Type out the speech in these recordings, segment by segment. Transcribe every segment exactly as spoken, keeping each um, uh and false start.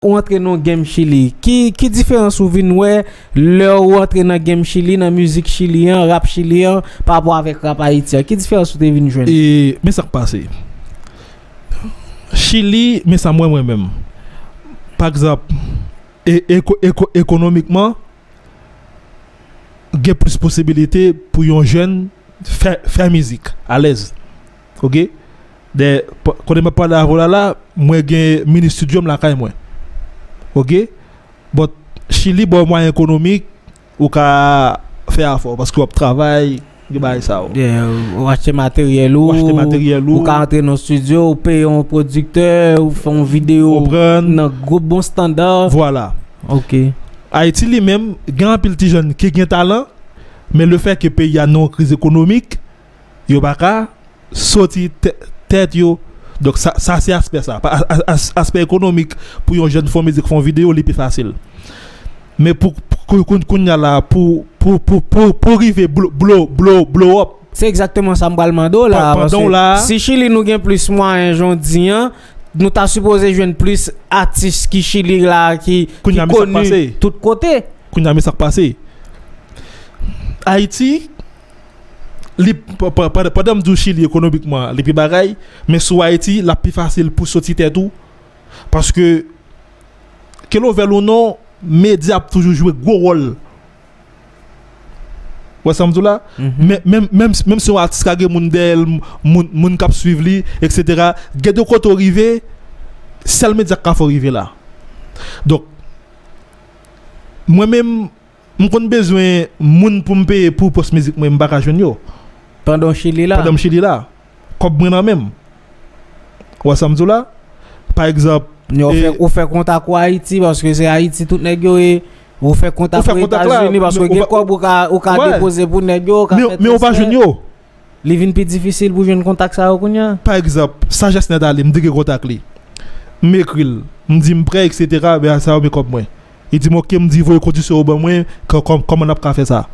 ou antre nan game Chili? Ki, ki diferans ou vin wè lè ou antre nan game Chili, nan mizik Chili an, rap Chili an, pa rapò avèk rap Ayiti an? Ki diferans ou te vin jwenn? E, men sa k pase. Chili, men sa m wè mwen menm. Pa egzanp, e, eko-, eko-, ekonomikman, gen plis posibilite pou yon jèn fè, fè mizik alèz. Oke? De, p-, kote m ap pale avè w la, la, mwen gen mini studio m lakay mwen. Oke? But Chili ba w mwayen ekonomik, ou ka fè afè w, paske w ap travay, gen bagay sa yo. Yeah, ou achte materyèl ou, Ou achte materyèl ou. Ou ka antre nan studio, ou peye yon pwodiktè, ou fè yon videyo Konprann? Nan gwo bon standard. Vwala. Ok. Ayiti li menm, gen anpil ti jèn ki gen talan, men le fè ke peyi a nan yon kriz ekonomik, yo pa ka soti tè-, tèt yo. Donk sa, sa se aspè sa. Pa, a, a, as-, aspè ekonomik pou yon jèn fè yon mizik, fè yon videyo, li pi fasil. Men pou, pou, pou, kounye a la, pou, pou, pou, pou, pou rive blow, blow, blow, blow up. Se egzakteman sa m pral mande w la, Pa-, pandan paske w la. Si Chili nou gen plis mwayen jodi an, nou ta sipoze jwenn plis atis ki Chili la, ki, Kounye ki a, men sa k koni pase? Tout kote. Kounye a, men sa k pase? Ayiti, li, pa-, pa-, pa-, pandan m di w Chili ekonomikman, li pi bagay, men sou Ayiti, l ap pi fasil pou soti tèt ou, paske, ke l ou vle l ou non, medya ap toujou jwe gwo wòl. Ou wè sa m di w la? Mhm. Men, menm, menm, menm si yon atis ka gen moun dèyè l, moun, moun k ap swiv li, etsetera, gen de kote w rive, sèl medya k ka fè w rive la. Donk, mwen menm, m konn bezwen moun pou m peye pou pòs mizik mwen, m pa ka jwenn yo. Pandan w Chili la? Pandan m Chili la. Kòb mwen nan men m. Ou wè sa m di w la? Pa egzanp, Ou fè, e ou fè kontak ou Ayiti, paske se Ayiti tout nèg yo ye. Ou fè kontak ou Etazini, paske gen kòb ou ka, ou ka depoze pou nèg yo, ou ka fè transfè. Men ou pa jwenn yo. Li vin pi difisil pou jwenn kontak sa yo kounye a? Pa egzanp, Sajès Nèt Ale, m te gen kontak li. M ekri l. M di m prè, etsetera, men sa yo men kòb mwen. Li di m, "Ok," m di, "voye kondisyon yo ban mwen, kò-, kò-, kòman n ap ka fè sa?"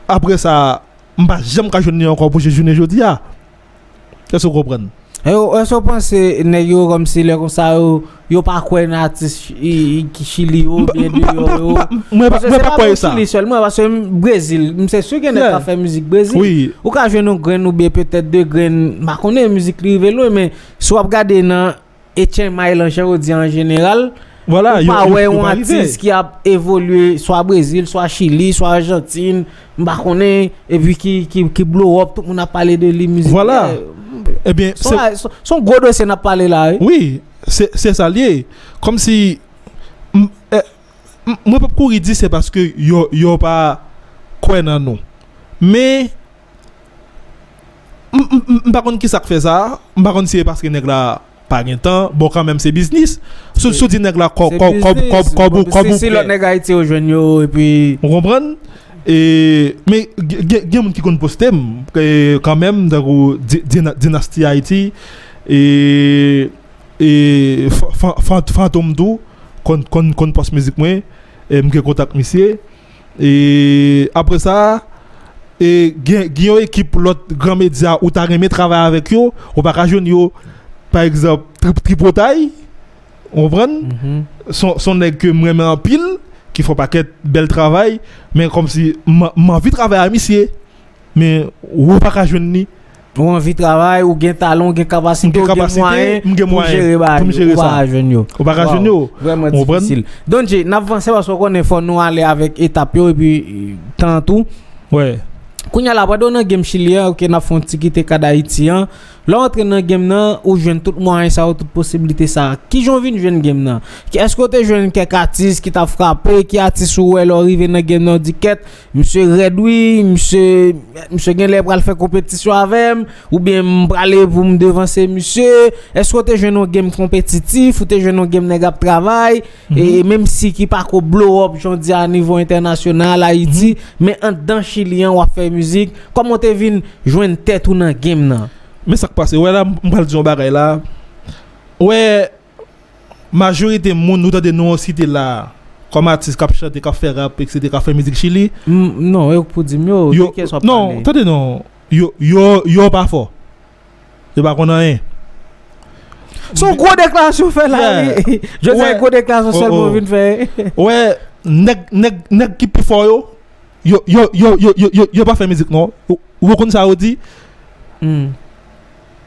Apre sa, m pa janm ka jwenn li ankò pou jis jounen jodi a. Èske w konprann? E w, èske w panse nèg yo kòmsi lè konsa yo, yo pa kwè nan atis i, i, ki Chili yo, oubyen deyò yo? Mwen pa, mwen pa kwè sa. Paske se pa bon Chili sèlman, paske m Brezil, m se si gen nèg k ap fè mizik Brezil. Wi. Ou ka jwenn yon grenn oubyen petèt de grenn, m pa konnen mizik li rive lwen, men si w ap gade nan H M I lan, jan yo di an jeneral, ou pa wè yon atis ki ap evolye swa Brezil, swa Chili, swa Ajantin, m pa konnen, epi ki, ki, ki blow up, tout moun ap pale de li, mizik. Vwala. Ebyen, se, se, se yon gwo dosye n ap pale la, wi. Wi, se, se sa l ye. Kòmsi, m, eh, m, mwen p ap kouri di se paske yo, yo pa kwè nan nou. Men, m, m, m, m pa konn ki sa k fè sa, m pa konn si se paske nèg la pa gen tan, bon, kanmenm se biznis. Si, si w di nèg la kòb, kòb, kòb, kòb, kòb ou, kòb ou prè. Si lòt nèg Ayiti yo jwenn yo, epi. Ou konprann? E, men gen, gen, gen moun ki konn poste m, e, kanmenm, tankou Di-, Dina-, Dinasti Ayiti, e, e, Fa-, Fa-, Fa-, Fantom tou, konn, konn, konn pòs mizik mwen, e, m gen kontak misye. E apre sa, e gen, gen yon ekip lòt gran medya ou ta renmen travay avèk yo, ou pa ka jwenn yo, pa egzanp, Trip-, Tripotay, ou konprann? Mhm. Se yon, se yon nèg ke m renmen anpil, ki fè yon pakèt bèl travay, men kòmsi m, m anvi travay a misye, men ou pa ka jwenn li. Ou anvi travay, ou gen talan, ou gen kapasite, ou gen mwayen pou jere bagay yo, ou pa ka jwenn yo. Ou pa ka jwenn yo. Vrèman difisil. Donje, n ap vanse paske w konnen fò nou ale avèk etap yo epi, eh, tan an tou. Kounye a la, pandan w nan game Chili an, ok, n ap fè yon ti kite kad Ayiti an. Lè w antre nan game nan, ou jwenn tout mwayen sa yo, tout posiblite sa. Kijan w vin jwenn game nan? Ki, èske w te jwenn kèk atis ki t ap frape? Ki atis ou wè lè w rive nan game nan, w di, "Kèt, misye rèd wi, misye, misye genlè pral fè konpetisyon avè m, oubyen m prale pou m devanse misye"? Èske w te jwenn yon game konpetitif, ou te jwenn yon game nèg ap travay, e, e menm si ki pa ko blow up, jan w di a nivo entènasyonal, Ayiti, men anndan Chili an, w ap fè mizik, kòman w te vin jwenn tèt ou nan game nan? Men sa k pase, wè la, m pral di yon bagay la. Wè, majorite moun nou tande non yo site la, kòm atis k ap chante, k ap fè rap, etsetera, k ap fè mizik Chili. M, non, yo k pou di m yo, de kiyès w ap pale? Non, tande non, yo, yo, yo pa fò. Yo pa konn anyen. Se yon gwo deklarasyon w fè la, wi. Jodi a, gwo deklarasyon sèlman w vin fè. Ou wè, nèg, nèg, nèg ki pi fò yo, yo, yo, yo, yo, yo, yo, yo pa fè mizik, non. Ou, ou konn sa yo di?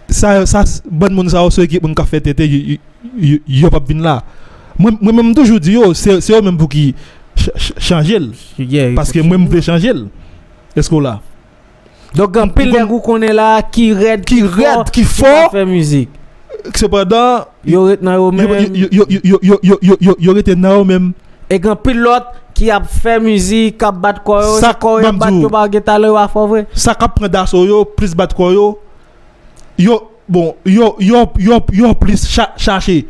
Sa, sa, bann moun sa yo, se ekip moun k ap fè tenten, yo, yo, yo, yo p ap vin la. Mwen, mwen menm, m toujou di yo, se, se yo menm pou ki ch-, ch-, chanje l. Paske mwen, m vle chanje l. Èske w la? Donk, gen anpil nèg ou konnen la ki rèd, ki fò, ki pa fè mizik. Sepandan, yo ret nan yo menm. Yo, yo, yo rete nan yo menm. E gen anpil lòt ki ap fè mizik, k ap bat kò yo, se kò yo y ap bat, yo pa gen talan, yo pa fò vre. Sa k ap pran daso yo, plis bat kò yo, yo, bon, yo, yo, yo, yo plis cha-, chache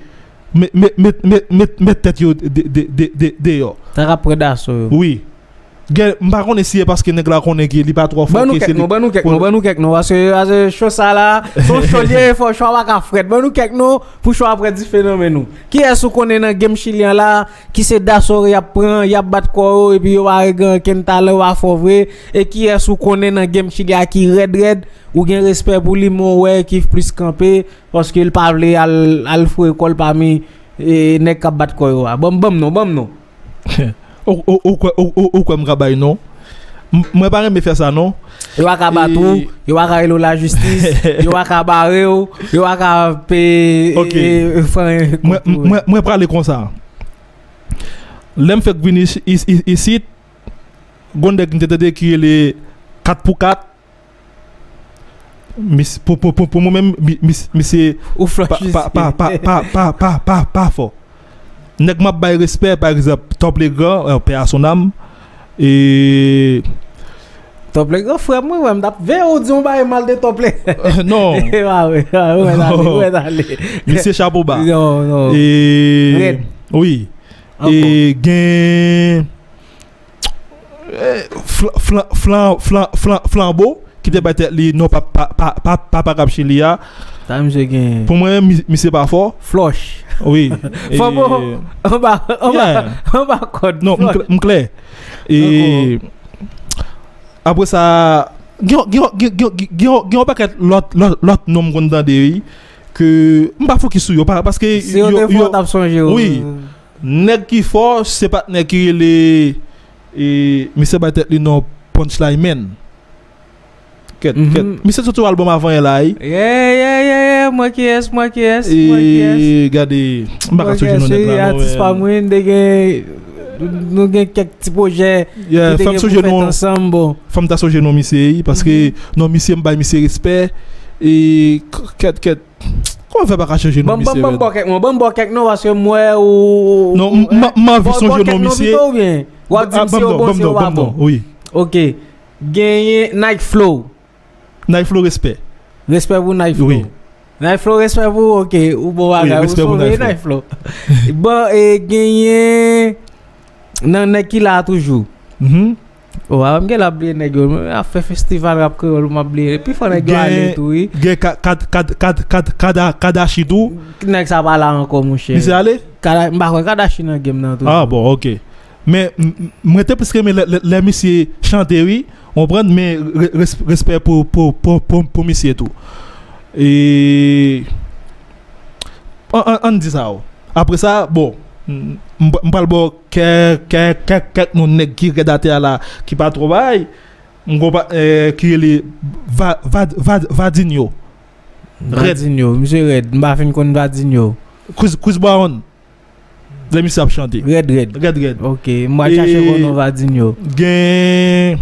met, met, met, met, met, met tèt yo de, de, de, de, deyò. Sa k ap pran daso yo. Wi. Gen, m pa konnen si e paske nèg la konnen ke li pa twò fò. Ban nou kèk non, ban nou kèk non, ban nou kèk non, paske, paske cho sa la, se yon cho l ye, fò cho a pa ka frèt. Ban nou kèk non pou cho a pran dife nan men nou. Kiyès ou konnen nan game chilyen la, ki se daso y ap pran, y ap bat kò yo, epi yo pa gen ankenn talan, yo pa fò vre? E kiyès ou konnen nan game chilyen ki rèd rèd, ou gen respè pou li, men w wè ki plis kanpe, paske l pa vle al, al foure kò l pami, e, nèg k ap bat kò yo a? Ban m, ban m non, ban m non. Ou, ou, ou kwè, ou, ou, ou kwè m ka bay non? M-, mwen pa renmen fè sa non. Yo pa ka bat ou, yo pa ka rele w lajistis, yo pa ka bare w, yo pa ka peye, e, e, fè anyen kont ou. Mwen, mwen, mwen prale konsa. Lè m fèk vin isi, isi, isit, gon nèg m te tande ki rele kat pou kat. Mis-, pou, pou, pou, pou mwen menm, mi-, mis-, misye pa, pa, pa, pa, pa, pa, pa, pa, pa fò. Nèg m ap bay respè, pa egzanp, Top Legrand, euh, paix à son âme, e Top Legrand, frè mwen, wè, m t ap veye w di yon bagay mal de Top Legrand. Non. E pa vre, pa vre, ou mèt ale, ou mèt ale. Misye chapo ba. Non, non. E, wi. E gen, eh, flan-, flan-, flan-, flan-, flan-, Flanbo, ki te bay tèt li non pa, pa, pa, pa, pa, pa k ap Chili a. Sa misye gen. Pou mwen, mi-, misye pa fò. Flòch. Wi. Flanbo, anba, anba, anba kòd. Non, m klè, m klè. E apre sa, gen, gen, gen, gen, gen, gen, gen yon pakèt lòt, lòt, lòt non m konn tande, wi, ke m pa fokis sou yo, pa, paske se yo, yo te fò, yo, t ap sonje yo. Wi. Nèg ki fò, se patnè ki rele, e, misye bay tèt li non Punchline Man. Kèt, kèt. Misye soti yon album avan yè la, wi. Yeah, yeah, yeah, yeah, mwen kiyès, mwen kiyès, mwen kiyès. E, gade, m pa ka sonje non nèg la, non, atis pa mwen, te gen, nou gen kèk ti pwojè ki te gen pou fèt ansanm, bon. Fò m ta sonje non misye, wi, paske non misye, m bay misye respè. E, k-, kèt, kèt. Kòman fè pa ka chanje non misye, ban m ba w kèk non, ban m ba w kèk non, paske m wè ou. Non, m anvi sonje non misye. W ap di m si yo bon, si yo pa bon. Wi. Ok. Genyen Nike Flow. Nike Flow, respè. Respè pou Nike Flow. Wi. Nike Flow, respè pou ou, ok. Ou bon bagay, ou sove Nike Flow. Bon, e genyen nan nèg ki la toujou. O, a, m genlè ap bliye nèg yo. Mwen ap fè festival rap kreyòl, m ap bliye. Pifò nèg yo ale tou, wi. Gen Ka-, Kad-, Kad-, Kad-, Kad-, Kada-, Kadashi tou. Nèg sa pa la ankò, monchè. Misye ale? Kada-, m pa kwè Kadashi nan game nan tou. Ah, bon, ok. Men, m, m, mwen te plis renmen lè, lè, lè misye chante, wi. Ou konprann? Men re-, res-, respè pou, pou, pou, pou, pou misye tou. E, An, an, ann di sa, o. Apre sa, bon, m, m, m pral ba w kèk, kèk, kèk, kèk non nèg ki rèd atè a la, ki pa twò bay. M gon pa, eh, ki rele Va-, Va-, Va-, Vadinho. Rèd. Vadinho, misye rèd. M pa fin konn Vadinho. Chris, Chris Brown. Lè misye ap chante. Rèd, rèd. Rèd, rèd. Ok, m pral chache gon non Vadinho. Gen,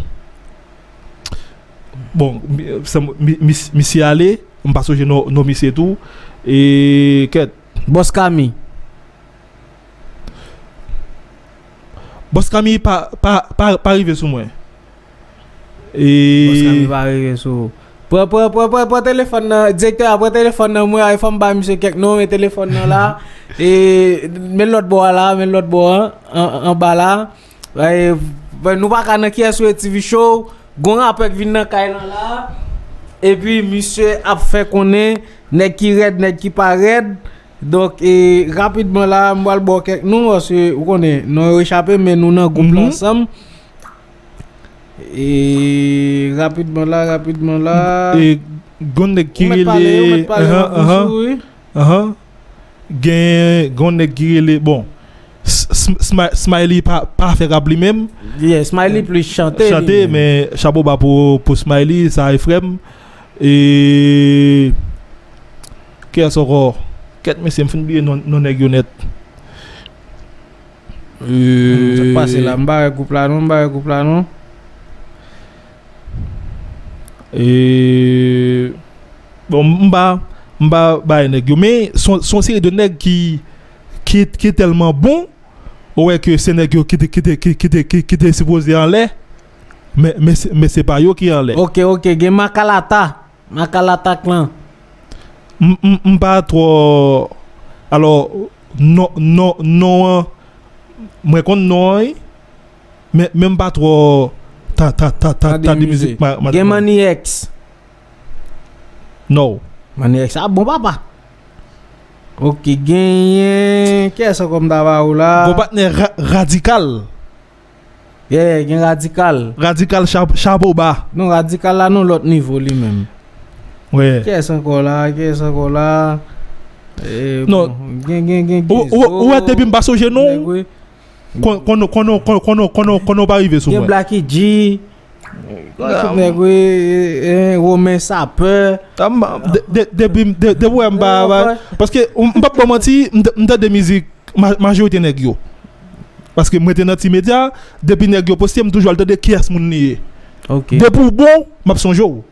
bon, mi-, sa, mi-, mi-, misye ale. M pa sonje non, non misye tou. E, kèt. Bòs Kami. Bòs Kami pa, pa, pa, pa rive sou mwen. E Bòs Kami pa rive sou ou. Pran, pran, pran, pran, pran telefòn nan, direktè a, pran telefòn nan mwen, ay, fò m ba misye kèk non, men telefòn nan la. E, men lòt bò a la, men lòt bò an, an, anba la. E, nou pa ka nan Kiyès Ou Ye T V Show. Gon rapè k vin nan kay lan la. Epi misye ap fè konnen nèg ki rèd, nèg ki pa rèd. Donk, e, rapidman la, m pral ba w kèk non, paske ou konnen, non yo echape, men nou nan gwoup la ansanm. E, rapidman la, rapidman la. E, gon nèg ki rele, ou mèt pale, ou mèt pale, anhan, anhan. Anhan. Gen gon nèg ki rele, bon, S- S- Smi- Smiley pa, pa fè rap li menm. Yeah, Smiley plis chante. Chante, men chapo ba pou, pou Smiley, sa e frè m. E kiyès ankò? Kèt mesye, m fin bliye non, non nèg yo nèt. Sa k pase la, m pa wè gwoup la non, m pa wè gwoup la non. E bon, m pa, m pa bay nèg yo, men son, son seri de nèg ki, ki, ki tèlman bon, ou wè ke se nèg yo ki te, ki te, ki, ki te, ki, ki te sipoze anlè, men, men, se- men se pa yo ki anlè. Ok, ok, gen Makalata. Makalata Clan. M, m, m pa twò, alò, non, non, non an, mwen konn non an, wi, men, men m pa twò ta, ta, ta, ta, ta de mizik. Gen Manny X. No. Manny X, a bon papa. Ok, genyen. Kiyès ankò m ta ba ou la? Gon patnè ra- Radikal. Yeah, gen Radikal. Radikal, cha- chapo ba. Non, Radikal la, non, lòt nivo li menm. Wè. Kiyès ankò la? Kiyès ankò la? Eh, Non. Bon, gen, gen, gen, Ou- ou- ou wè, depi m pa sonje non, Nèg, wi. Kon- kono kono kono kono kono kono pa rive sou Gen mwen. Blacky G. Tout nèg, wi, eh, Romen Sapè. Ah, m- de- de- depi m- de- depi wè m pa pa- paske m m p ap ba manti, m t- m tande mizik ma- majorite nèg yo. Paske mwen te nan ti medya, depi nèg yo poste, m toujou al tande kiyès moun li ye. Ok. Depi w bon, m ap sonje w.